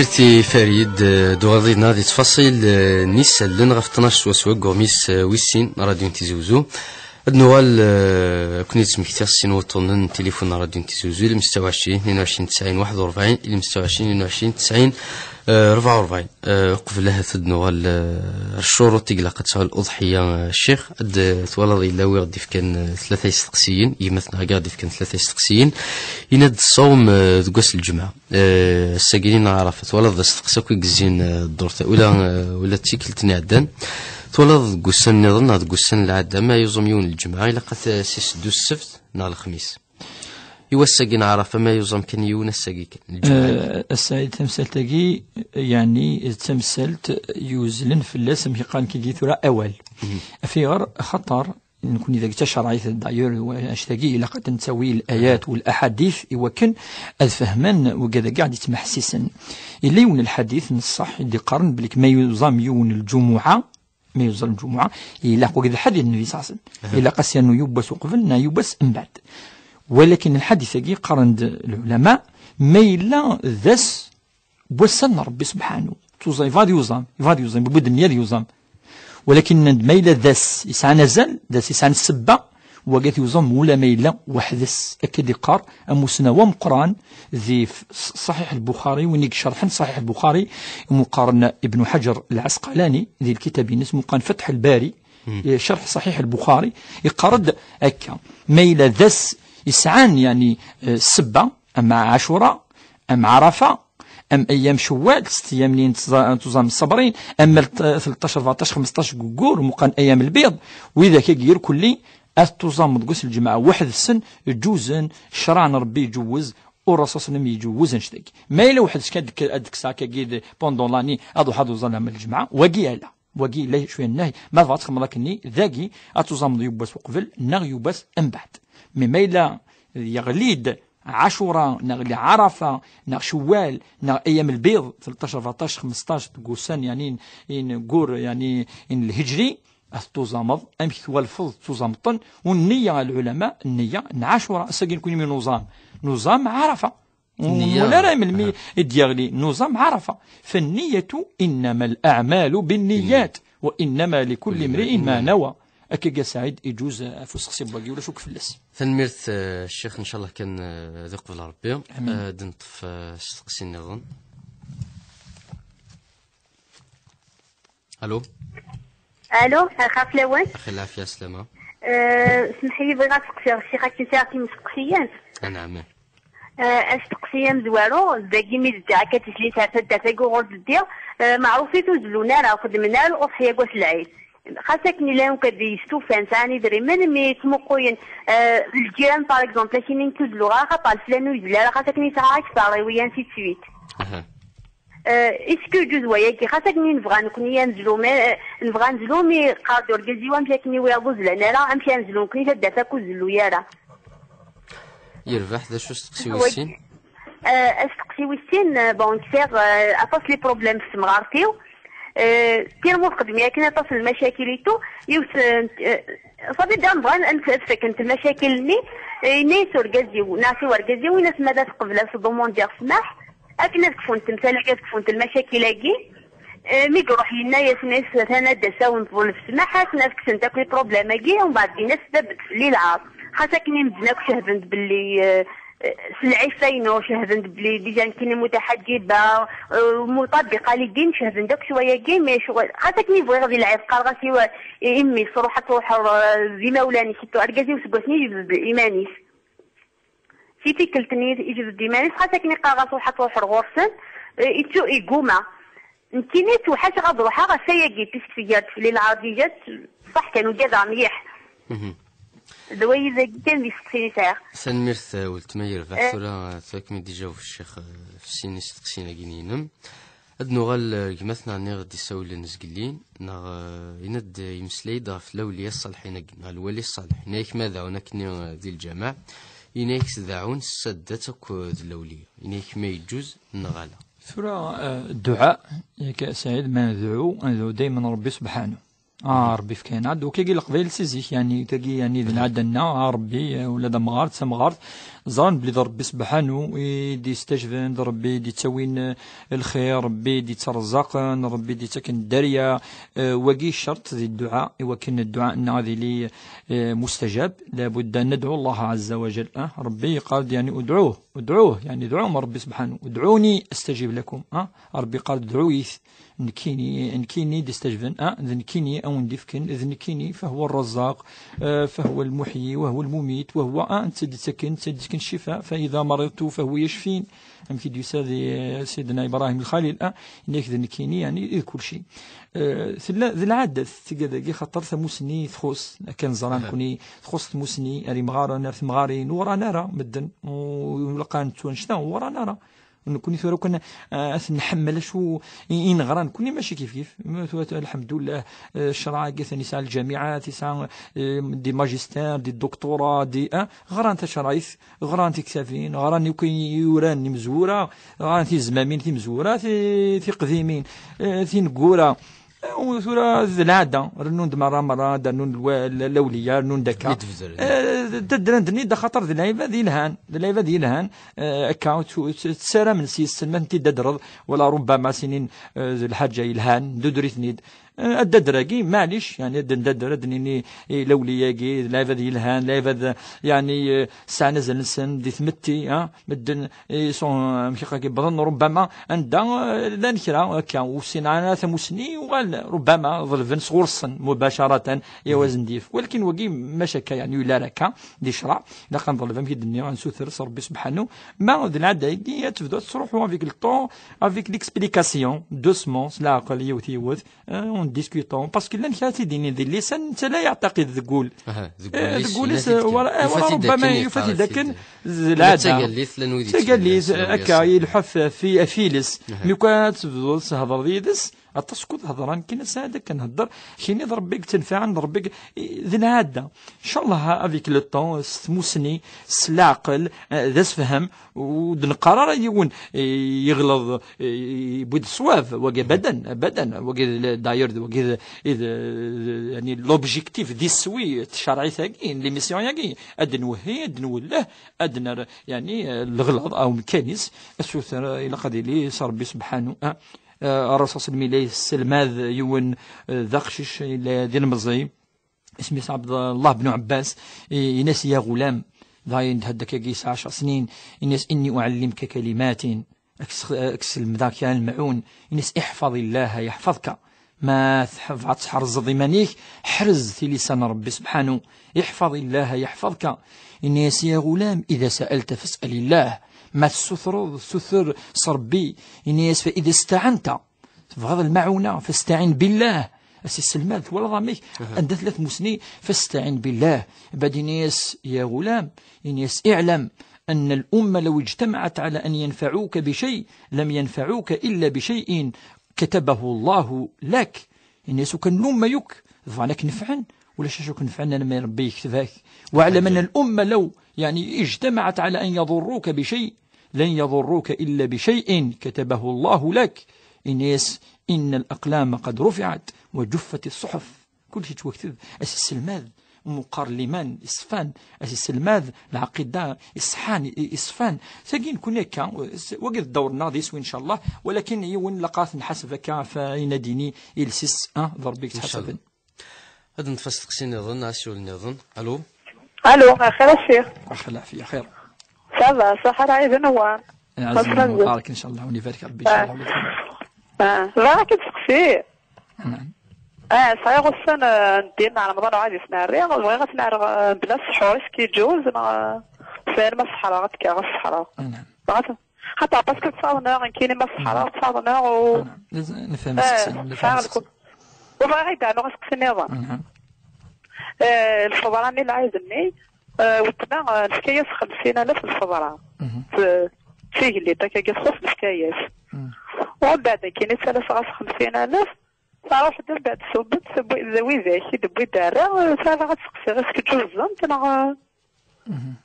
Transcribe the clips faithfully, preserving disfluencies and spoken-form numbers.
Ti Farid, eh, d uɣaḍina di ttfaṣil, eh, n isallen ɣef tnac swaswa deg uɣmis, eh, wis sin, n Radio n Tizi Uzzu. Ad nuɣal, eh, ad ken-id-smektiɣ sin wuṭṭunen n tilifun n Radio n Tizi Uzzu, ilem setta u ɛecrin, tnin u ɛecrin, tesɛin, waḥed u rebɛin, ilem setta u ɛecrin, tnin u ɛecrin, tesɛin, eh, rebɛa u rebɛin. Eh, uqbel ahat ad nuɣal, eh, ar ccuruṭ i ilaq ad tesɛu luḍḥiya, eh, ccix, ad, eh, twalaḍ yella wi ɣ-d-ifkan, eh, tlata isteqsiyen, gma-tneɣ i ɣ-d-ifkan tlata isteqsiyen, yenna-d ṣṣawm, eh, deg wass n lǧemɛa. Eh, ass-agi-nni n Ɛarafa, twalaḍ d asteqsi akk i yezzin, eh, ddurt, ula, eh, ula d tikkelt n iɛeddan. Twalaḍ deg ussan nniḍen neɣ deg ussan n lɛadda, ma yuẓam yiwen n lǧemɛa, ilaq ad t-, as-iseddu ssebt neɣ lexmis. I wass-agi n Ɛarafa, ma yuẓam kan yiwen ass-agi kan, lǧemɛa. Eh, a Saɛid, tamsalt-agi, yeɛni, d tamsalt yuzlen fell-as, amek i qqaren kigi tura, awal. Mhm. Afiɣer, axaṭer, nekni dagi d tacerɛit, d'ailleurs, anect-agi ilaq ad nettawi l-ayat u l-aḥadit i wakken ad fehmen wigad-agi ɣ-d-yettmeḥsisen. Yella yiwen n lḥadit n ṣṣeḥ i d-iqqaren belli ma yuẓam yiwen n lǧumuɛa, ma yuẓam lǧumuɛa, ilaq wagi d lḥadit n Nnbi ṣalla Llahu ɛalayhi wa sallam. Aha. Ilaq ad s-yernu yiwwas uqbel neɣ yiwwas mbeɛd. Walakin lḥadit-agi qqaren-d lɛulama, ma yella d ass n wassan n Ṛebbi subḥanu. Tuẓa-, yebɣa ad yuẓam, yebɣa ad yuẓam, yebɣa ad yuẓam. Walakin nnan-d ma yella d ass yesɛan azal, d ass yesɛan ssebba, wagi ad t-yuẓam ula ma yella weḥd-s. Akka d-iqqar amusnaw ameqqran di f-, s-, Ṣaḥiḥ al-Buxari, win i icerḥen Ṣaḥiḥ al-Buxari, imu qqaren Ibn Ḥajar al-Ɛasqalani, di lkitab-ines imu qqaren Fatḥ al-Bari, eh, cerḥ Ṣaḥiḥ al-Buxari, iqqar-d akka, ma yella d ass yesɛan, yani, eh, ssebba, ama Ɛacura, am Ɛarafa, am ayyam Cewwal, sett ayyam-nni n tẓa-, tuẓam ṣṣabrin, am l-, tleṭṭac, rbeɛṭac, xmesṭac deg weggur, muqan ayyam lbiḍ, widak-agi irkelli, ad tuẓameḍ deg wass n lǧemɛa weḥd-sen, ǧuzen, ccṛeɛ n Ṛebbi iǧewwez, u Ṛṛasul ṣalla Llahu ɛalayhi wa sallam iǧewwez annect-agi. Ma yella weḥd-s kan ad d-, ad d-kkseɣ akkagi d pendant l'année, ad ruḥeɣ ad uẓaleɣ am lǧemɛa, wagi ala. Wagi yella cwiya n nnahi, ma tebɣa ad txedmeḍ akkenni, dagi ad tuẓameḍ yiwwas uqbel, neɣ yiwwas mbeɛd. Mais ma yella yeɣli-d Ɛacura, neɣ Ɛarafa, neɣ Cewwal, neɣ ayyam lbiḍ, tleṭṭac, rbeɛṭac, xmesṭac deg wussan, yani, in, in gur, yani, in lhijri, ad tuẓameḍ, amek twalfeḍ tuẓameḍ-ten, u nniya a lɛulama, nniya n Ɛacura, ass-agi nekni mi nuẓam, nuẓam Ɛarafa. Ur nniya. Nemmul ara melmi i d-yeɣli, nuẓam Ɛarafa. فالنية إنما الأعمال بالنيات، وإنما لكل امرئ ما نوى. Akkagi a Saɛid, iǧuz ɣef useqsi n wagi, ulac akk fell-as. Tanemmirt, eh, Ccix, ncallah kan, eh, ad iqbel Ṛebbi. Amin. Eh, ad neṭṭef, eh, asteqsi nniḍen. Alo. Alo, xaf lawan. Axi lɛafya, slama. Eh, smeḥ-iyi, bɣiɣ ad seqsiɣ ccix akken sɛiɣ timseqsiyin. Anɛam. Eh, asteqsi amezwaru, dagi mi d-ddiɣ akka tislit ar taddart-agi uɣur d-ddiɣ, eh, meɛrufit ur zellun ara, ur xeddmen ara lqeḍḥiya deg wass n lɛid. Xas akken llan ukad yestufan, sɛan idrimen, mi ttmuquyen, eh, lǧiran, par exemple, akini n tuzluɣ ara, xaṭer leflan ur yezli ara, xas akken yesɛa akteṛ, iwi-yan si tsuit. Aha. Eh, est-ce que yeǧuz wayagi? Xas akken i nebɣa nekni ad nezlu, mais, eh, nebɣa ad nezlu, mi qqar-d urgaz-iw amek akken i wiyaḍ ur zlan ara, amek ara nezlu nekni taddart akk ur zellu ara? Yerbeḥ, d acu asteqsi wis sin? Eh, asteqsi wis sin, eh, bon, kfiɣ, eh, aṭas les problèmes s temɣart-iw. Eh, tellement txeddem yakan aṭas n lmacakil et tout, yiwet, eh, eh, ça veut dire bɣan ad, ad fakkent lmacakil-nni, eh, yenna-yas urgaz-iw, neɣ si urgaz-iw, yenna-as ma ad tqebel ad s-ḍumundiɣ ssmaḥ, akken ad kfunt temsal-agi, ad kfunt lmacakil-agi. Eh, mi iruḥ yenna-yas, yenna-yas atan ad d-asawen ṭleb ssmaḥ, akken ad kksent akk les problèmes-agi, umbeɛd yenna-as d abed fell-i lɛar. Xas akken i medden akk cehden-d belli, eh, eh, s lɛifa-inu, cehden-d belli déjà nekkini mutaḥaǧiba, eh, mutabiqa li ddin, cehden-d akk s wayagi, mais ccɣel, xas akken i bɣiɣ di lɛid, qqareɣ-as i wa-, i, i mmi-s, ruḥ ad truḥeḍ, eh, d imawlan-ik, argaz-iw seg wasmi yejbed iman-is. Si tikkelt-nni i yejbed iman-is, xas akken i qqareɣ-as ruḥ ad truḥeḍ ɣur-sen, eh, ittu-, iguma. Nekkini ttweḥḥaceɣ ad ruḥeɣ ɣef wayagi, puisque tger-d fell-i lɛar déjà, ṣṣeḥ kan ugadeɣ mliḥ. Mhm. D wayi dagi kan d isteqsiyen i sɛiɣ. Tanemmirt, eh, weltma yerbeḥ. Eh. Tura, eh, tura ad kem-id-iǧaweb ccix, eh, ɣef sin isteqsiyen-agi inem. Ad nuɣal, eh, gma-tneɣ-nni i ɣ-d-isawlen zgelli, neɣ, eh, yenna-d, eh, yemmeslay-d ɣef lawliya ṣṣaliḥin-agi, neɣ lwali ṣṣaliḥ. Yenna-yak ma dɛun akkenni, eh, di lǧameɛ, yenna-yak dɛun s tsaddat akked lawliya. Yenna-yak ma yeǧǧuz neɣ ala. Tura, eh, dduɛa, yak a Saɛid, ma nedɛu, ad nedɛu daymen Ṛebbi subḥanu. Ah, Rebbi fkan-aɣ-d. Ukagi Leqbayel si zik, yani, tagi, yani, d lɛada-nneɣ, ah, Rebbi, eh, ula d amɣar, d tamɣart, ẓran belli d Rebbi sebḥanu i d-yestajben, d Rebbi i d-yettawin, eh, lxir, Rebbi i d-yettrezaqen, Rebbi i d-yettaken dderya. Eh, wagi ccerṭ di dduɛa, i wakken dduɛa-nneɣ ad yili, eh, mustajab, labudda ad nedɛu Allah ɛazza wa jal, ah, Rebbi yeqqar-d, yani, udɛuh, udɛuh, yani, dɛum Rebbi sebḥanu, udɛuni astajib lakum, ah, Rebbi yeqqar-d, dɛuyit, nekkini, nekkini d-istajben, ah, d nekkini a wen-d-ifken, d nekkini, فهو الرزاق, eh, فهو المحيي, وهو المميت, وهو, ah, netta d-ittaken, netta d-ittaken ccifa, فإذا مرضت فهو يشفين. Amek i d-yusa di, eh, Sidna Ibrahim Lxalil, ah, yenna-ak d nekkini, yani, i d kulci. Eh, tella d lɛadat tga dagi, xaṭer tamusni txuṣ, akken ẓran kuni, txuṣ tmusni ar imɣaren, ar temɣarin, ur ɣran ara medden, u-, ulaqan ttwanecta, ur ɣran ara. Nekkni tura kan, ah, ad t-nḥemmel acu i, i neɣra nekkni mačči kif kif. Ma tura, lḥemdullah, eh, ccṛeɛ-agi atan yesɛa lǧamiɛat, yesɛa, eh, des magistères, des doctorats, des, ah, ɣran tacriḥt, ɣran tiktabin, ɣran akk i yuran imezwura, ɣran tizmamin timezwura, ti-, tiqdimin, eh, tineggura. Eh, u tura d lɛada, rennun-d merra merra, ad rnun lwa-, l-, lawliya, rennun-d akka. Eh, d-, ddren-d-nni-d axaṭer d lɛibad yelhan, d lɛibad yelhan, eh, akka, tt-, tt-, tessaramen s yis-sen, ma tent-id-tadreḍ, wala rubbama sinin, eh, d lḥaǧa yelhan, ddudr-iten-id. Eh, addadr-agi, maɛlic, yani, ad d-ndadr, ad d-nini, eh, lawliya-agi, d lɛibad yelhan, lɛibad, yani, eh, sɛan azal-nsen di tmetti, ah, medden, eh, sont, eh, amek akka, wwḍen, rubbama, anda, eh, llan kra, akka, ur ssin ara tamusni, uɣal, rubbama, ḍelben sɣur-sen, mubacaratan, i wazen-d-yif. Walakin wagi, maca akka, yani, ur yelli ara akka, di ccṛeɛ, ilaq ad nḍelb, amek i d-nniɣ, ad nsuter s Ṛebbi subḥanu, ma d lɛada-agi, ad tebdu ad tettṛuḥu avec le temps, avec l'explication, doucement, s leɛqel, yiwet yiwet, eh, en discutant, parce que llan kra i d-yinin di llisan, netta la yeɛtaqid deg wul. Aha, deg eh, wul-is, deg wul-is, eh, wala, eh, wala rubbama yufa-t-id akken d lɛada. Tagallit, llan wid yettwalin tagallit, akka, yelḥa f-, f-, f iles. Aha. Mi kan ad tebduḍ ad thedreḍ yid-s, aṭas kud hedran, kan ass-a ad akken hedder, kini d Rebbi i yettenfaɛen, d Rebbi i, d lɛada. Inchallah, avec le temps, s tmusni, s leɛqel, eh, d asefhem, ur d-neqqar ara yiwen, eh, yeɣleḍ, eh, yewwi-d ṣṣwab, wagi abadan, abadan, wagi d, d'ailleurs, d, wagi d, i d, yani, l'objectif d iswi n tcerɛit-agi, n l'émission-agi, ad d-nwehhi, ad d-nwelleh, ad d-nerr, yani, eh, leɣlaḍ, aw mkan-is, asuter, eh, ilaq ad yili s Ṛebbi subḥanu, ah, eh, Ṛṛasul sallam yella yesselmad yiwen, eh, d aqcic, yella d ilemẓi, isem-is Ɛebdullah ben Ɛebbas, i-, ini-as: "Ya ɣulam", dɣa yenna-d akkagi yesɛa ɛecṛa snin, ini-as: "Inni uɛellimka kalimatin", ad k-s-, ad k-slemdeɣ kra n lmeɛun, ini-as: "Iḥfaḍ Illaha yeḥfaḍka", ma tḥ-, tebɣa ad tḥerzeḍ iman-ik, ḥrez tilisa n Ṛebbi subḥanu, "Iḥfaḍ Illaha yeḥfaḍka", ini-as: "Ya ɣulam, ida saɛalta fas'al Illah", ma tessutreḍ, suter s Ṛebbi, ini-as: "Fa ida staɛanta", tebɣiḍ lmaɛuna, fastɛin billah. As isselmad, twalaḍ amek? Aha. Anda tella tmusni, fastɛin billah. Bad ini-as: "Ya ɣulam", ini-as: "Iɛlam anna al-umma law ijtamaɛat ɛala an yanfaɛuka bi cay, lam yanfaɛuka illa bi cay'in katabahu Allahu lak." Ini-as: "Ukan lumma yakk bɣan ad k-nefɛen, ulac acu k-nefɛen alamma Ṛebbi yekteb-ak. Waɛlam anna al-umma law, yani, ijtamaɛat ɛala an yaḍurruka bi cay, lan yaḍurruka illa bi cay'in katabahu Allahu lak." Ini-as: "Inna al-aqlama qad rufiɛat wa juffat as-suḥuf." Kulci yettwakteb. As isselmad, meqqar liman, iṣfan, as isselmad, lɛaqida, iṣḥan, i-, iṣfan. Tagi nekkni akka, s-, wagi d ddawr-nneɣ d iswi, incallah, walakin yiwen laqat nḥaseb akka ɣef ayen ad d-yini iles-is, ah, d Ṛebbi i yettḥasaben. Ad neṭṭef asteqsi nniḍen, asiwel nniḍen. Alo? Alo, axir a ssix. Axir leɛfiya, xir. Ça va, ṣaḥa lɛid nwen. Ɛziz, mubarak, incallah, wen ibarek Ṛebbi, incallah. Ah, bɣiɣ ad k-id-seqsiɣ. Naɛam. Ah, sɛiɣ ussan, eh, n ddin n Remḍan uɛad i ten-rriɣ, bɣiɣ ad ten-rreɣ, eh, bla sḥur, est-ce que yeǧuz, neɣ, eh, s ayen ma sḥreɣ, ad kkreɣ ad sḥreɣ. Naɛam. Xaṭer, parce que ttaḍneɣ, nekkini ma sḥreɣ, ttaḍneɣ, u, naɛam. Nefhem aseqsi, nefhem aseqsi. U bɣiɣ ad k-d-rnuɣ aseqsi nniḍen. Naɛam. Eh, lfeḍra-nni, lɛid-nni, eh, weltma, eh, nefka-yas xemsin alaf n lfeḍra. Mhm. T-, d tigellilt, akka, txuṣ, nefka-yas. Mhm. U mbeɛd, nekkini ttalaseɣ-as xemsin alaf, Taruḥ-d mbeɛd tṣubb-d, tewwi-, d widak i d-tewwi-d ara, terra ad seqsiɣ, est-ce que ǧuzzent neɣ,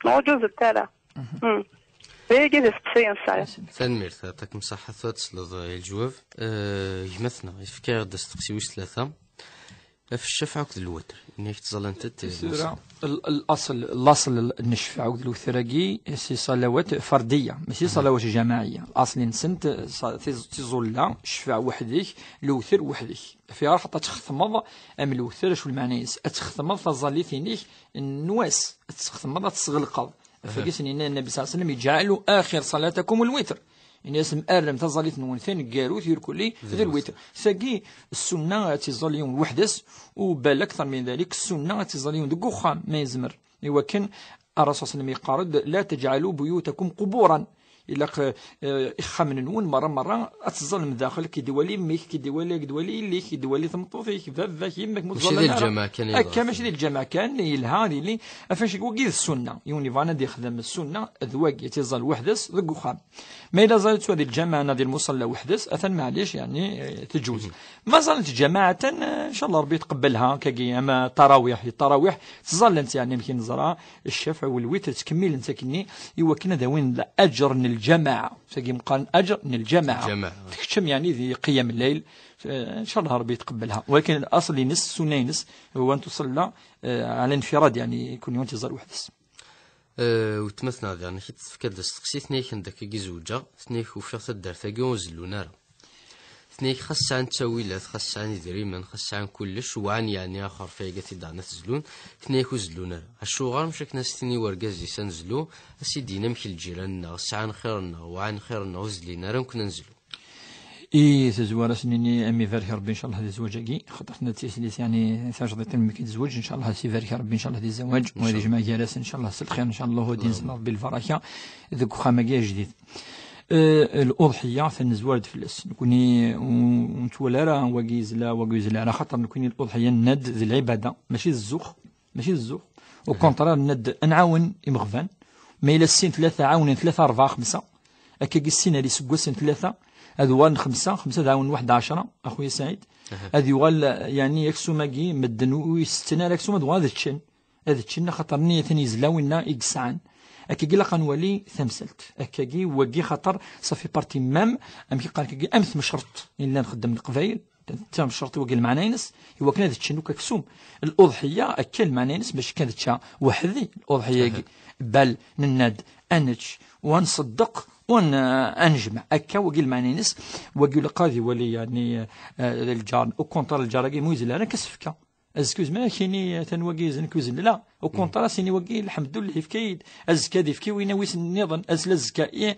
neɣ ur ǧuzzent ara? Mm. D ayagi d aseqsi i nesɛa. Tanemmirt, yeɛṭikem ṣṣeḥḥa, tura ad tesleḍ i leǧwab. Eh, gma-tneɣ yefka-aɣ-d asteqsi wis tlata. Ɣef ccafeɛ akked lwetr, ini-ak ttẓallant-d tura, l-, l-, laṣel, laṣel n ccfeɛ akked lwetr-agi, si ṣalawat fardiya, mačči ṣalawat jamaɛiya. Laṣel-nsent, ṣa-, tiẓ-, tiẓulla, ccfeɛ weḥd-k, lewter weḥd-k. Fi raḥ ad txetmeḍ am lewter, acu lmeɛna-ines? Ad txetmeḍ taẓallit-inek n wass, ad txetmeḍ, ad tesɣelqeḍ. Ɣef wagi s-, yenna Nnabi ṣalla Llahu ɛalayhi wa sallam: "Iǧɛalu axir ṣalatakum lwitr." Ini-asen: "Arrem taẓallit-nwen taneggarut irkelli d lwitr." Tagi, ssunna ad tiẓẓal yiwen weḥd-s, u bal akter min dalik, ssunna ad tiẓẓal yiwen deg uxxam, ma yezmer. Iwakken Ṛṛasul ṣalla Llahu ɛalayhi wa sallam yeqqar-d: "La teǧɛalu buyutakum quburan." Ilaq, eh, ixxamen-nwen merra, merra, ad teẓẓalem daxel, ki d-iwali mmi-k, ki d-iwali, ki d-iwali yelli-k, ki d-iwali tmeṭṭut-ik, baba-k, yemma-k, ur teẓẓalem ara. Akka, mačči di lǧameɛ kan, yelha, ad yili. Ɣef wagi d ssunna. Yiwen ibɣan ad yexdem ssunna, d wagi, ad tiẓẓal weḥd-s deg uxxam. Ma yella ẓallet tura di lǧameɛ neɣ di lmuṣalla weḥd-s, atan maɛlic, yeɛni, eh, teǧuz. Ma ẓallet ǧamaɛatan, eh, incallah Ṛebbi yetqebbel-ha, akkagi, ama tarawiḥ, i tarawiḥ, ttẓallent, yeɛni, amek i neẓra, ccafeɛ u lwitr, ttkemmilent akkenni, iwakken ad awin laǧer n lǧamaɛa. Tagi meqqaren aǧer n lǧamaɛa. Lǧamaɛa. Tkeččem, yeɛni, di qiyam lleyl, eh, incallah Ṛebbi yetqebbel-ha. Walakin laṣel-ines, ssunna-ines, huwa an tuṣalla, eh, ɛala linfirad, yeɛni, kun yiwen tiẓẓal weḥd-s. Eh, weltma-tneɣ diɣen, ak-d-tefka-d asteqsi, tenna-ak anda akka i zewǧeɣ, tenna-ak ufiɣ taddart-agi ur zellun ara. Tenna-ak xas sɛan ttawilat, xas sɛan idrimen, xas sɛan kullec, uɛan yeɛni axerfi-agi ad t-id-aɣen ad t-zlun, tenna-ak ur zellun ara. Acuɣer? Mačči akken ad s-tini i urgaz-is ad nezlu, ad s-id-yini amek lǧiran-nneɣ sɛan xir-nneɣ, uɛan xir-nneɣ, ur zellin ara, nekkni ad nezlu. I tezwara s-nini am ibarek Ṛebbi, incallah, di zzwaǧ-agi, xaṭer tenna d tislit, yeɛni, tajdiṭ-in mi k-id-zweǧ, incallah, ad s-ibarek Ṛebbi, incallah, di zzwaǧ, wa ad ijmeɛ gar-asen, incallah, s lxir, incallah, ad inzel Ṛebbi lbaraka deg uxxam-agi ajdid. Eh, luḍḥiyya, atan nezwar-d fell-as. Nekni ur, ur nettwali ara wagi yezla, wagi ur yezli ara, xaṭer nekni luḍḥiyya nenna-d d lɛibada, mačči d zzux, mačči d zzux. Au contraire, nenna-d ad nɛawen imeɣban. Ma yella sin, tlata, ɛawnen tlata, rebɛa, xemsa. Akkagi sin ar iseggasen, tlata, ad uɣalen xemsa, xemsa ad ɛawnen waḥed ɛecra, a xuya Saɛid. Ad yuɣal, yeɛni, aksum-agi, medden ur, ur itetten ara aksum, ad uɣalen ad ččen. Ad ččen, axaṭer nniya-ten yezla winna i yesɛan. Akkagi ilaq ad nwali tamsalt. Akkagi, wagi, xaṭer ça fait partie même, amek i qqaren akkagi, am tmecreṭ i nella nxeddem Leqbayel, d tamecreṭ i wagi lmeɛna-ines, iwakken ad ččen akk aksum. Luḍḥiyya, akka lmeɛna-ines, mačči kan ad ččeɣ weḥd-i, luḍḥiyya-agi. Bal nenna-d ad nečč, u ad nṣeddeq, u ad n-, ad nejmeɛ. Akka wagi lmeɛna-ines, wagi ilaq ad iwali, yeɛni, eh, lǧar, au contraire, lǧar-agi ma ur yezli ara, ad k-as-fkeɣ. Azekka ur zmireɣ ad k-iniɣ atan wagi yezlen, nekk ur zellleɣ. Au contraire, ad s-iniɣ wagi, lḥemdullah, yefka-yi-d. Azekka ad yefk i win wis nniḍen, azekka, azekka, ih,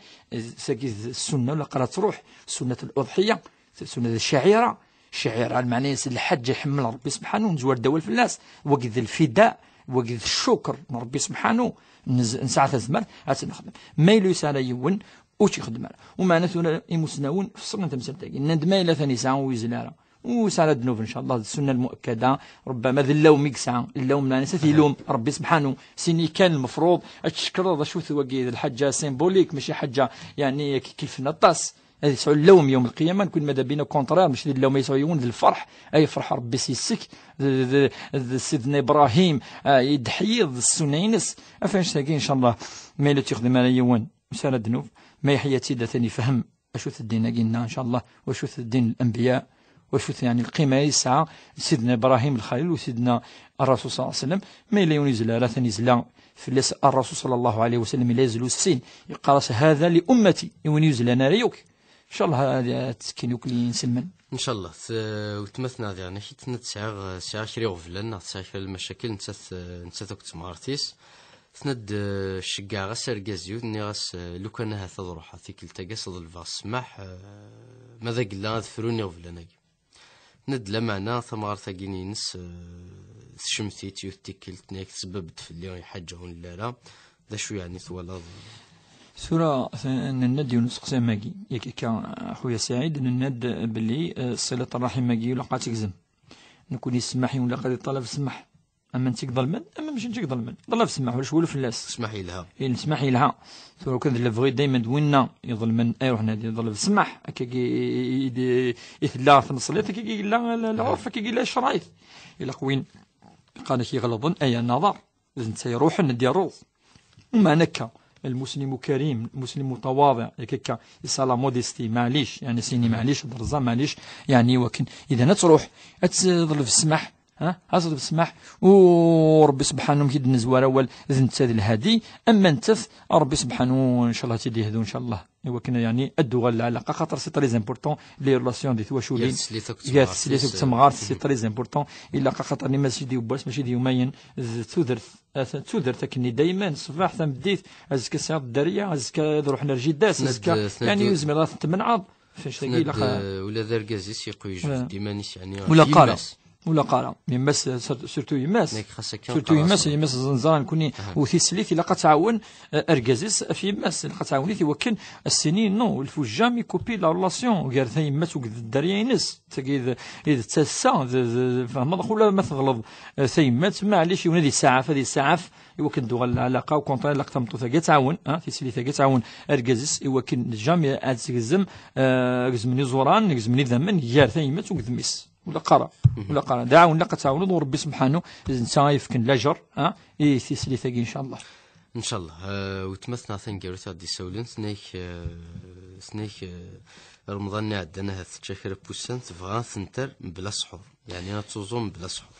tagi d ssunna, ilaq ara truḥ, ssunnat luḍḥiyya, ssunnat ccaɛira. Ccaɛira, lmeɛna-ines d lḥaǧa iḥemmel Ṛebbi subḥanu, nezwar-d awal fell-as. Wagi d lfida, wagi d ccuker n Ṛebbi subḥanu, nez-, nesɛa tazmert ad tt-nexdem. Ma yella ur yesɛi ara yiwen, ur tt-ixeddem ara. Umeɛna tura imusnawen fessren tamsalt-agi. Nnan-d ma yella atan yesɛa ur yezli ara, ur yesɛi ara ddnub, incallah, d ssunna lmuakkada, rubbama d llewm i yesɛa, llewm, meɛna-s ad t-ilum Ṛebbi subḥanu, s-nini kan lmefruḍ ad tcekkreḍ, acu-t wagi, d lḥaǧa symbolique, mačči ḥaǧa, yeɛni, k-, kelfen aṭas. Ad yesɛu llewm yawm lqiyama, nekni mada bina contraire, mačči d llewm ay yesɛu yiwen, d lferḥ, ay yefreḥ Ṛebbi s yes-k, d, d, d Sidna Ibṛahim, ah, iḍḥi d ssunna-ines. Ɣef wannect-agi, incallah, ma yella ur tt-ixdim ara yiwen, ur yesɛi ara ddnub, ma yeḥya-tt-id atan ifhem acu-t ddin-agi-nneɣ, incallah, wacu-t ddin n lanbiya, wacu-t, yeɛni, lqima ay yesɛa Sidna Ibṛahim Lxalil u Sidna Ṛṛasul ṣalla Llahu ɛalayhi wa sallam. Ma yella yiwen ur yezli ara, atan yezla fell-as Ṛṛasul ṣalla Llahu ɛalayhi wa sallam, yella yezlu sin, yeqqar-as: "Hada li ummati", i win ur yezlan ara yakk. Incallah ad, ad ttekkin yakk inselmen. Incallah, t-, weltma-tneɣ diɣen, ak-d-tenna-d sɛiɣ, sɛiɣ kra iɣeblan neɣ sɛiɣ kra n lmacakil, nettat, nettat akked temɣart-is. Tenna-d, eh, ceggɛeɣ-as argaz-iw, nniɣ-as, eh, lukan ahat ad ruḥeɣ tikkelt-agi ad s-ḍelbeɣ ssmaḥ, eh, ma d agella ad frun iɣeblan-agi. Tenna-d lameɛna tamɣart-agi-ines, eh, tecmet-itt yiwet tikkelt, tenna-yak tsebbab-d fell-i, iḥaǧa ur nelli ara. D acu yeɛni twalaḍ? Tura, t-, nenna-d yiwen useqsi am wagi. Yak akka, a xuya Saɛid, nenna-d belli, eh, ṣṣilat ṛṛaḥim-agi ilaq ad tegzem. Nekni ssmaḥ-iw ilaq ad iṭalab ssmaḥ. Ama netta i iḍelmen, ama mačči netta i iḍelmen. Ḍleb ssmaḥ, ulac walu fell-as. Ssmaḥ yelha. I, ssmaḥ yelha. Tura kan d lebɣi dayma d winna iḍelmen, ay ruḥen ad iḍleb ssmaḥ. Akkagi i, i, i, i tella tneṣlit, akkagi yella l-, lɛurf, akkagi yella ccṛaɛit. Ilaq win qqaren-ak iɣelḍen, ay anaḍar. D netta iruḥen ad d-iruḍ. Umeɛna akka, المسلم كريم، المسلم متواضع, yak akka, yesɛa la modestie, maɛlic, yeɛni s-nini maɛlic, ad rẓeɣ, maɛlic, yeɛni wakken, idan ad truḥ, ad teḍleb ssmaḥ, Ha, aẓ-d ssmaḥ, u Ṛebbi subḥanu, amek i d-nezwar awal, d netta d lhadi, ama nettat, Ṛebbi subḥanu, ncallah, ad tt-id-yehdu, ncallah. Iwakken, yeɛni, ad d-tuɣal lɛalaqa, xaṭer c'est très important, les relations di twaculin. Gar teslit akked temɣart, c'est très important. Ilaq axaṭer, ma mačči d yiwwas, mačči d yumayen, d tudert, d tudert akken i dayman, ṣṣbeḥ, tameddit, azekka sɛiḍ dderya, azekka ad ruḥen ar jida-s, azekka, yeɛni, ur zmireḍ ad ten-tmenɛeḍ. Fenc tagi ilaq, eh, ula d argaz-is yeqwej ɣef iman-is, yeɛni, ɣef yemma-s. Ula qara. Yemma-s, sur-, surtout yemma-s. Surtout yemma-s, yemma-s, ẓ-, neẓra nekkni, u tislit ilaq ad tɛawen, eh, argaz-is ɣef yemma-s, ilaq ad tɛawen-it i wakken ad s-tini, non, il faut jamais couper la relation gar tayemmat akked dderya-ines. Tagi d, d tasa, d, d, d, fehmeḍ, ula ma teɣleḍ, eh, tayemmat, maɛlic, yiwen ad isaɛef, ad isaɛef, i wakken d-tuɣal lɛalaqa, au contraire, ilaq tameṭṭut-agi ad tɛawen, ha, tislit-agi ad tɛawen argaz-is i wakken jamais ad tegzem, eh, gezmen iẓuran, gezmen idammen gar tayemmat u gzem-is. Ula qara, ula qara. D aɛawen, ilaq ad tɛawneḍ, u Ṛebbi subḥanu, d netta ay yefken lajer, ha, i tislit-agi, ncallah. Ncallah. Eh, weltma-tneɣ taneggarut ad d-isawlen, tenna-k, eh, tenna-k, eh, Remḍan iɛeddan ahat tečča kra n wussan, tebɣa ad tenter mebla sḥur. Yeɛni ad tuẓum mebla sḥur.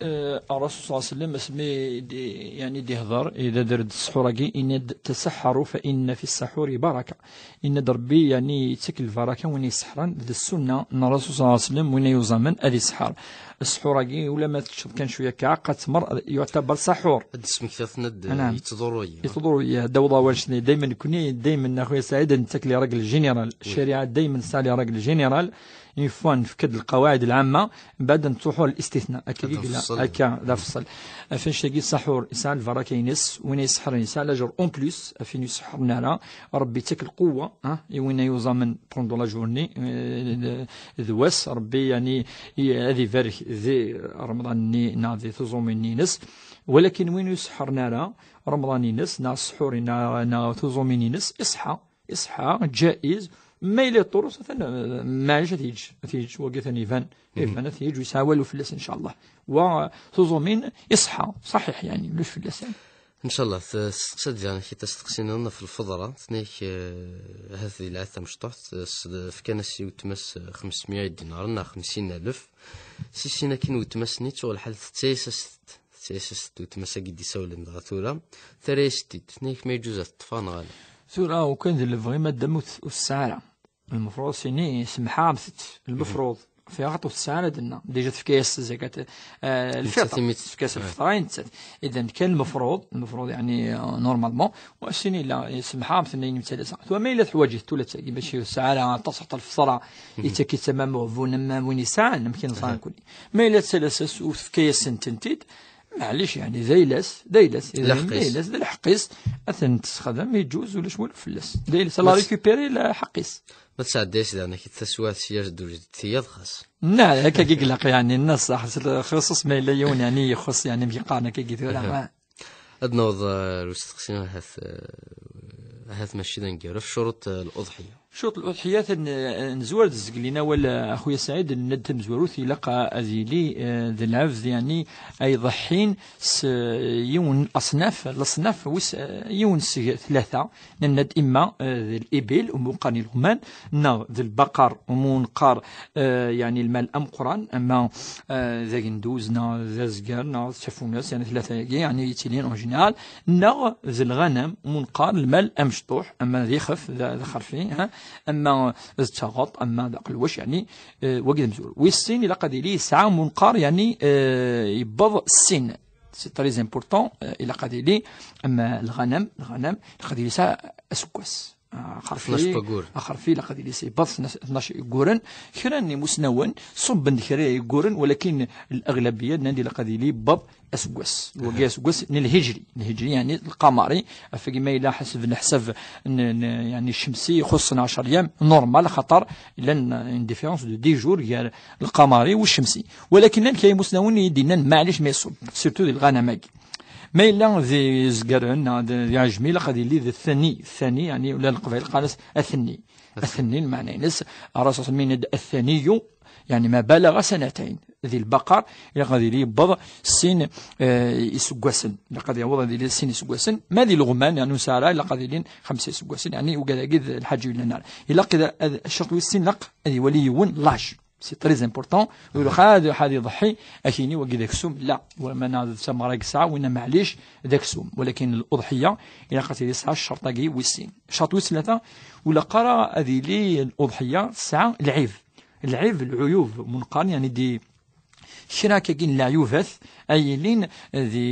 Eh, Ṛṛasul ṣalla Llahu ɛalayhi wa sallam, asmi d-, yeɛni d-ihḍer, idder-d ṣṣḥur-agi, yenna-d: "Tasaḥḥaru fa inna fi ṣṣaḥuri baraka." Yenna-d Ṛebbi, yeɛni yettak lbaraka win iseḥḥren, d ssunna n Ṛṛasul ṣalla Llahu ɛalayhi wa sallam, win ay yuẓamen ad iseḥḥer. Ṣṣḥur-agi, ula ma teččeḍ kan cwiya kɛeqqa ttmer, yuɛtabar saḥur. Ad d-smektaɣ-ten-id, yettḍurru-yi. Yettḍurru-yi, d awḍa wanect-nni. Daymen nekkni, daymen, a xuya Saɛid, nettak les règles générales. Ccariɛa daymen tesɛa les règles générales. Une fois nefka-d lqawaɛid lɛamma, mbeɛd ad nettruḥu ɣer listithna. Akka i yella, akka d afṣel. Ɣef annect-agi, ṣṣaḥur yesɛa lbaraka-ines, win ay iseḥḥren yesɛa lajer en plus, ɣef win ur iseḥḥren ara. Ṛebbi yettak lquwwa, ha, i win ay yuẓamen pendant la journée, eh, d wass, Ṛebbi, yeɛni, i-, ad ibarek di Remḍan-nni neɣ di tuẓumin-ines. Walakin win ur iseḥḥren ara Remḍan-ines, neɣ ṣṣḥur, neɣ, neɣ tuẓumin-ines, iṣḥa. Iṣḥa, ǧaiz, ma yella yeṭṭurus, atan, eh, maɛlic ad t-yeǧǧ, ad t-yeǧǧ, wagi atan iban, iban ad t-yeǧǧ, ur yesɛi walu fell-as, ncallah. Wa, eh, tuẓumin, iṣḥa, ṣaḥiḥ, yeɛni, ulac fell-as, yeɛni. Ncallah, testeqsa-d daɣen kra n tasteqsi-nniḍen ɣef lfeḍra, tenna-k, eh, ahat di lɛid tamecṭuḥt, eh, s-, fkan-as i weltma-s, eh, xemsmya idinaren neɣ xemsin alef. Si sin akin weltma-s-nni, tuɣ lḥal tettayas-as-t. Tettayas-as-d weltma-s-agi d-isawlen dɣa tura, terra-yas-t-id, tenna-yak ma yeǧǧuz ad t-ṭṭfeɣ neɣ ala. Tura, ukan d lebɣi, madam ur t-, ur tesɛi ara. Lmefruḍ sini, semḥeɣ-am-t-tt. Lmefruḍ. Fi axaṭer ur tesɛi ara dinna. Déjà tefka-yas zakat, eh, lfiṭer. Tefka-yas lfeṭra i nettat. Idan kan lmefruḍ, lmefruḍ, yeɛni, eh, normalement, wa sini la, semḥeɣ-am-t, tenna-yi ur tt-ala sɛiɣ. Tura ma yella teḥwaǧ-it ula d tagi, mačči ur tesɛi ara aṭas, xaṭer lfeṭra, yettak-itt am umeɣbun, am win yesɛan, amek i neẓra nekkni. Ma yella tettales-as ur tefka-yasent-tent-id, maɛlic, yeɛni, d ayla-s, d ayla-s, d ayla-s, d lḥeqq-is, ad ten-tessexdem, yeǧǧuz, ulac walu fell-as. D ayla-s, ad la récupérer lḥeqq-is. Ma tesɛedday-as daɣen akit taswiɛt s yaz d ur d tiyaḍ xas. Na, akka i ilaq, yeɛni, nna ṣṣeḥ, s lxuṣuṣ ma yella yiwen, yeɛni, yexuṣ, yeɛni, amek i qqaren akka i tura. Aha. Ad naweḍ, eh, ar usteqsi, ahat, eh, ahat mačči d aneggaru, ɣef ccuruṭ, eh, l-uḍḥiya. Ccuruṭ l-uḍḥiya, ten-, nezwar d zzegli n awal, eh, a xuya Saɛid, nenna-d tamezwarut, ilaq a-, ad yili, eh, d lɛebd, yeɛni, ay iḍeḥḥin s, eh, yiwen n aṣnaf, leṣnaf wis, eh, yiwen seg tlata, nenna-d imma, eh, d libil, umi qqaren ileɣman, neɣ d lbaqer, umi neqqar, eh, yeɛni lmal ameqqran, ama, eh, d agenduz, neɣ d azger, neɣ d tafunast, yeɛni tlata-agi, yeɛni yettilin en général, neɣ d lɣanam, umi neqqar lmal amecṭuḥ, ama d ixef, d, d axerfi, ha? Ama d taɣeṭ, ama d aqelwac, yeɛni, eh, wagi d amezwaru. Wis sin, ilaq ad yili yesɛa umi neqqar, yeɛni, eh, yewweḍ sin. C'est très important, eh, ilaq ad yili, ama lɣanam, lɣanam, ilaq ad yili yesɛa aseggas. Axerfi, tnac n wayyuren. Axerfi, ilaq ad yili yewweḍ tnac, tnac n wayyuren. Kra n imusnawen ṣubben-d kra n wayyuren, walakin l-aglabiya nnan-d ilaq ad yili yewweḍ aseggas. Wagi aseggas n lhijri. Lhijri, yeɛni lqamari, ɣef wagi ma yella ḥaseb leḥsab n, n, yeɛni ccemsi, ixuṣṣen ɛecra ayyam, normal, axaṭer llan une différence de dix jours gar lqamari u ccemsi. Walakin llan kra n imusnawen i d-yennan maɛlic ma iṣubb, surtout di lɣanam-agi. Ma yella d izgaren, neɣ d, d iɛejmi, ilaq ad yili d thani, thani, yeɛni, ula d Leqbayel qqaren-as athenni. Athenni, lmeɛna-ines, Ṛṛasul yenna-d athaniyu, yeɛni ma balaɣa sanatayn. Di lbaqer, ilaq ad yili yewweḍ sin, eh, iseggasen. Ilaq ad yaweḍ ad yili sin iseggasen. Ma di leɣman, yeɛni, ur nesɛi ara, ilaq ad yilin xemsa iseggasen, yeɛni, ugad-agi d lḥaǧa yellan ara. Ilaq ad, ad, ccerṭ wis sin, ilaq ad iwali yiwen l'âge. C'est très important. Ur xad ad iḍḥi, akini wagi d aksum. La, wamana d tamɣra i yesɛa, winna maɛlic d aksum. Walakin l'uḍḥiya, ilaq ad tili tesɛa ccerṭ-agi wis sin. Ccerṭ wis tlata, ur ilaq ara ad yili l'uḍḥiya tesɛa lɛib. Lɛib, lɛuyub, munqan, yani di kra akkagi n leɛyubat ay yilin di,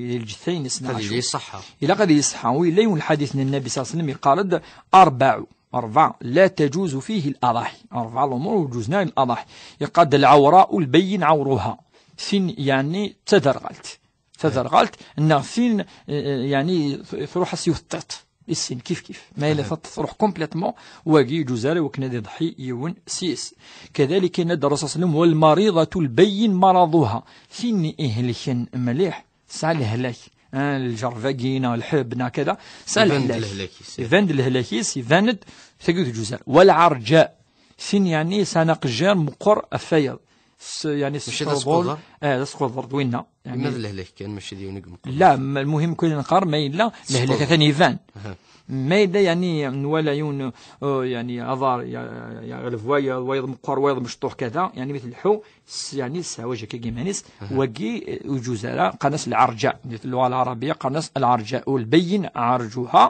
di lǧetta-ines neɣ Ad yili acu. Ṣṣeḥḥa. Ilaq ad yili ṣṣeḥḥa. U yella yiwen lḥadit n Nnabi صلى الله عليه وسلم yeqqar-d: أربع، أربع لا تجوز فيه الأضاحي. أربع الأمور ur ǧuzen ara i الأضاحي. Yeqqar-d: العوراء البين عورها. Tin, yani, d taderɣalt. Taderɣalt, neɣ tin, eh, yani, truḥ-as yiwet tiṭ. Issin, kif kif. Ma yella tiṭ truḥ complètement, wagi ur iǧuz ara i wakken ad iḍḥi yiwen s-yes. Kadalik yenna-d Ṛṛasul صلى الله عليه وسلم: والمريضة البين مرضها. Tin ihelken mliḥ, tesɛa lehlak. Ah, lǧerb-agi, neɣ lḥeb, neɣ kada, tesɛa Iban-d lehlak. Lehlak-is. Iban-d lehlak-is, iban-d, tagi ur tǧuz ara. والعرجاء. Tin, yani, tesɛa aqejjir meqqer ɣef wayeḍ. S-, yani, Mačči d s-, asquḍer? Eh, d asquḍer, d winna. Yani, Ima d lehlak kan, mačči d yiwen i imeqqer. La, ma lmuhim kan neqqar, ma yella lehlak atan iban. Aha. Ma yella, yani, nwala yiwen, uh, yani, aḍar, ya-, ya-, yeɣleb wayeḍ, wayeḍ meqqer, wayeḍ mecṭuḥ, kada, yani, mi tleḥḥu, s-, yani, tesɛa wajak-agi iman-is, Aha. wagi, eh, ur iǧuz ara, qqaren-as lɛerǧa. Di lluɣa lɛarabiya, qqaren-as lɛerǧa. والبين عرجها،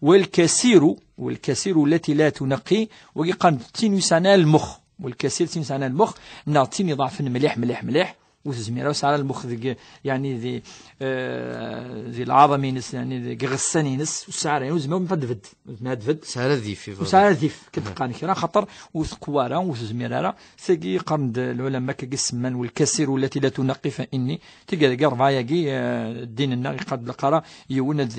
والكسير، والكسير التي لا تنقي، wagi qqaren-d tin ur yesɛan ara lmex. والكسير, tin ur yesɛan ara lmex, neɣ tin iḍeɛfen mliḥ, mliḥ, mliḥ, ur tezmir ara, ur tesɛi ara lmex deg, yani, di, eh, di lɛaḍam-ines, yani, deg iɣessan-ines, ur tesɛi ara, ur tezmir ara ad tbedd, ur tezmir ara ad tbedd. Tesɛa ara adif, Ur tesɛi ara adif, kan Aha. teqqar kra, xaṭer ur teqwa ara, ur tezmir ara. Tagi qqaren-d lɛulama akka i semman: والكسير التي لا تنقي فإني. Tigad-agi, rebɛa-agi, eh, ddin-nneɣ iqqar-d lqara yiwen ad,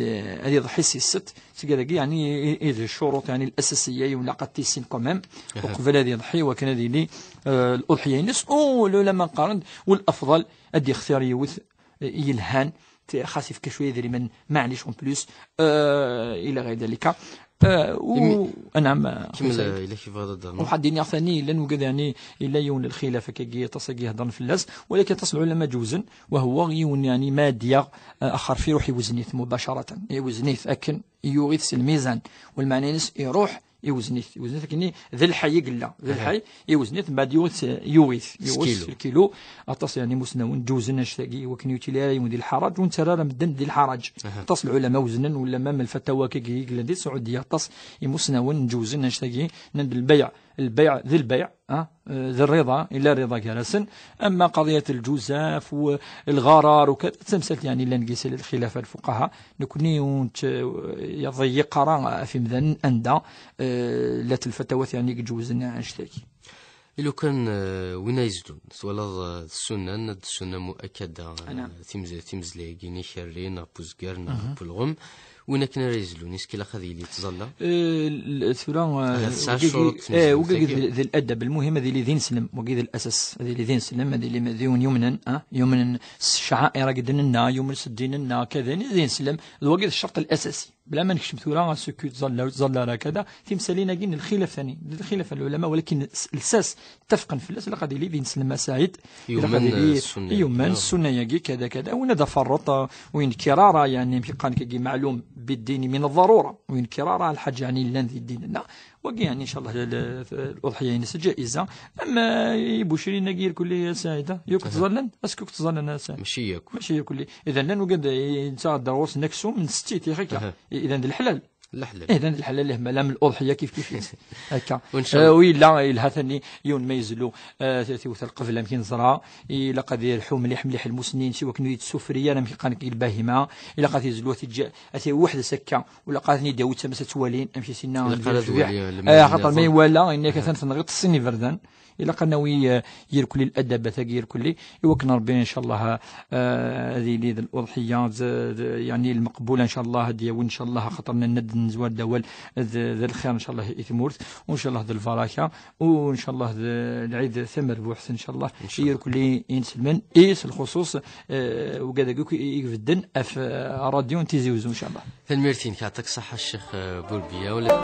ad iḍḥi s yesset. Tigad-agi, yani, i, i, i d ccuruṭ, yani, الأساسية, yiwen laqat tissin quand même. Aha. Uqbel ad iḍḥi, wakken ad yili, eh, l'uḍḥiya-ines. U lɛulama qqaren-d, والأفضل, ad yextir yiwet, eh, yelhan, t-, xas yefka cwiya idrimen, maɛlic, en plus, eh, إلى غير ذلك. Eh, u, Imi-, anɛam, eh, Kemmel, Saɛid. Eh, ila kif bɣiḍ ad d-ternuḍ. Waḥed iniɣ tani, yellan wigad, yani, yella yiwen n lxilaf akkagi, aṭas agi heddren fell-as, walakin aṭas n lɛulama ǧewzen, وهو yiwen, yani, ma d-yaɣ, eh, axerfi iruḥ iwzen-it مباشرة, iwzen-it akken yuɣ-it s lmizan, u lmeɛna-ines iruḥ iwzen-it, iwzen-it akken d lḥay i yella, d Aha. lḥay, iwzen-it, mbaɛd yuɣ-it, yuɣ-it, Skilu. Skilu. Aṭas, yani, imusnawen ǧewzen annect-agi, wakken ur yettili ara yiwen di lḥaraǧ, ur nettarra ara medden di lḥaraǧ. Aha. Aṭas n lɛulama weznen, wala ma lfatawa-agi i yellan di Saɛudya, aṭas imusnawen ǧewzen annect-agi, nnan-d lbayɛ, lbayɛ d lbayɛ, ah, eh, d rriḍa, illa rriḍa gar-asen. Ama qadiyat lǧuzaf, u lɣarar, u kada, d tamsalt, yani, llan deg-s lxilaf lfuqaha. Nekni ur nett-, yeḍeyyeq ara ɣef imdanen anda, eh, llant lfatawat, yani, i iǧewzen annect-agi. I lukan, eh, win ay izlun, twalaḍ, eh, d ssunan, d ssunna muakkada, eh, Anam. timz-, timezlay-agi n ikerri, neɣ n uzger, neɣ Mhm. n ulɣem, win akken ara izlun, is-, ilaq ad yili yettẓalla? Eh, l-, tura, eh, Ahat tesɛa wagi, ccuruṭ eh, wagi timezlay-agi. D, d ladab, lmuhim ad yili d ineslem, wagi d lasas, ad yili d ineslem, ad yili d yiwen yumnen, ah, yumnen s ccaɛir-agi d-nenna, yumen s ddin-nna, kada, d ineslem, d wagi d ccerṭ lasasi. Bla ma nekcem tura, asukku yettẓalla, ur yettẓalla ara, kada, timsalin-agi n lxilaf tani, d lxilaf n lɛulama, walakin s-, lsas, ttafqen fell-as, ilaq ad yili d ineslem a Saɛid, ilaq ad Yumen, yili eh, ssunna-agi, yumen, ah. ssunna-agi, kada, kada, win ad aferreṭ, ah, ur yenkir ara, yani, amek i qqaren kagi, معلوم بالدين من الضرورة, ur yenkir ara lḥaǧa, yani, yellan di ddin-nneɣ. Wagi, yani, inchallah, l-, l-, l'uḍḥiya-ines ǧaiza. Ama ibucrin-agi irkelli a Saɛid, yakk Aha. ttẓallan, est-ce que yakk ttẓallan a Saɛid? Mačči yakk. Mačči yakk. Idan llan wigad, eh, yettaɣ-d ɣur-sen aksum n settit, yax akka. Aha. Idan d leḥlal. Leḥlal. Idan d leḥlal, eh, malam l'uḍḥiya kif kif. Akka. Win Eh, u yella, yelha tani, yiwen ma yezlu, eh, tiwt lqebla, amek i neẓra, ilaq ad irḥu mliḥ mliḥ lmusnin, siwa akken ur yettsufri ara, amek i qqaren deg lbahima, ilaq ad t-izlu, ad t-iǧǧ, ad t-iweḥd-as akka, u ilaq ad ten-id-yawi d tama-s ad ttwalin, amek i s-yenna Ilaq ara ad wali, eh, lemmer axaṭer ma nniḍen. Iwala, yenna-k atan tenɣiḍ sin iberdan. Ilaq ad nawi, eh, irkelli ladabat-agi irkelli, i wakken Rebbi, inchallah, eh, ad yili d l'uḍḥiya, d, d, yani, lmeqbula, inchallah, ad d-yawi, inchallah, axaṭer nenna-d nezwar-d awal, d, d lxir, inchallah, i tmurt, u inchallah d lbaraka, u inchallah d lɛid tamerbuḥt, inchallah, Inchallah. I irkelli inselmen, i s lxuṣuṣ, eh, wigad-agi akk i, i ibedden ɣef, eh, ṛṛadyu n Tizi Wezzu, inchallah. Tanemmirt-inek, yeɛṭik ṣṣeḥḥa, Ccix, eh, Burbiya.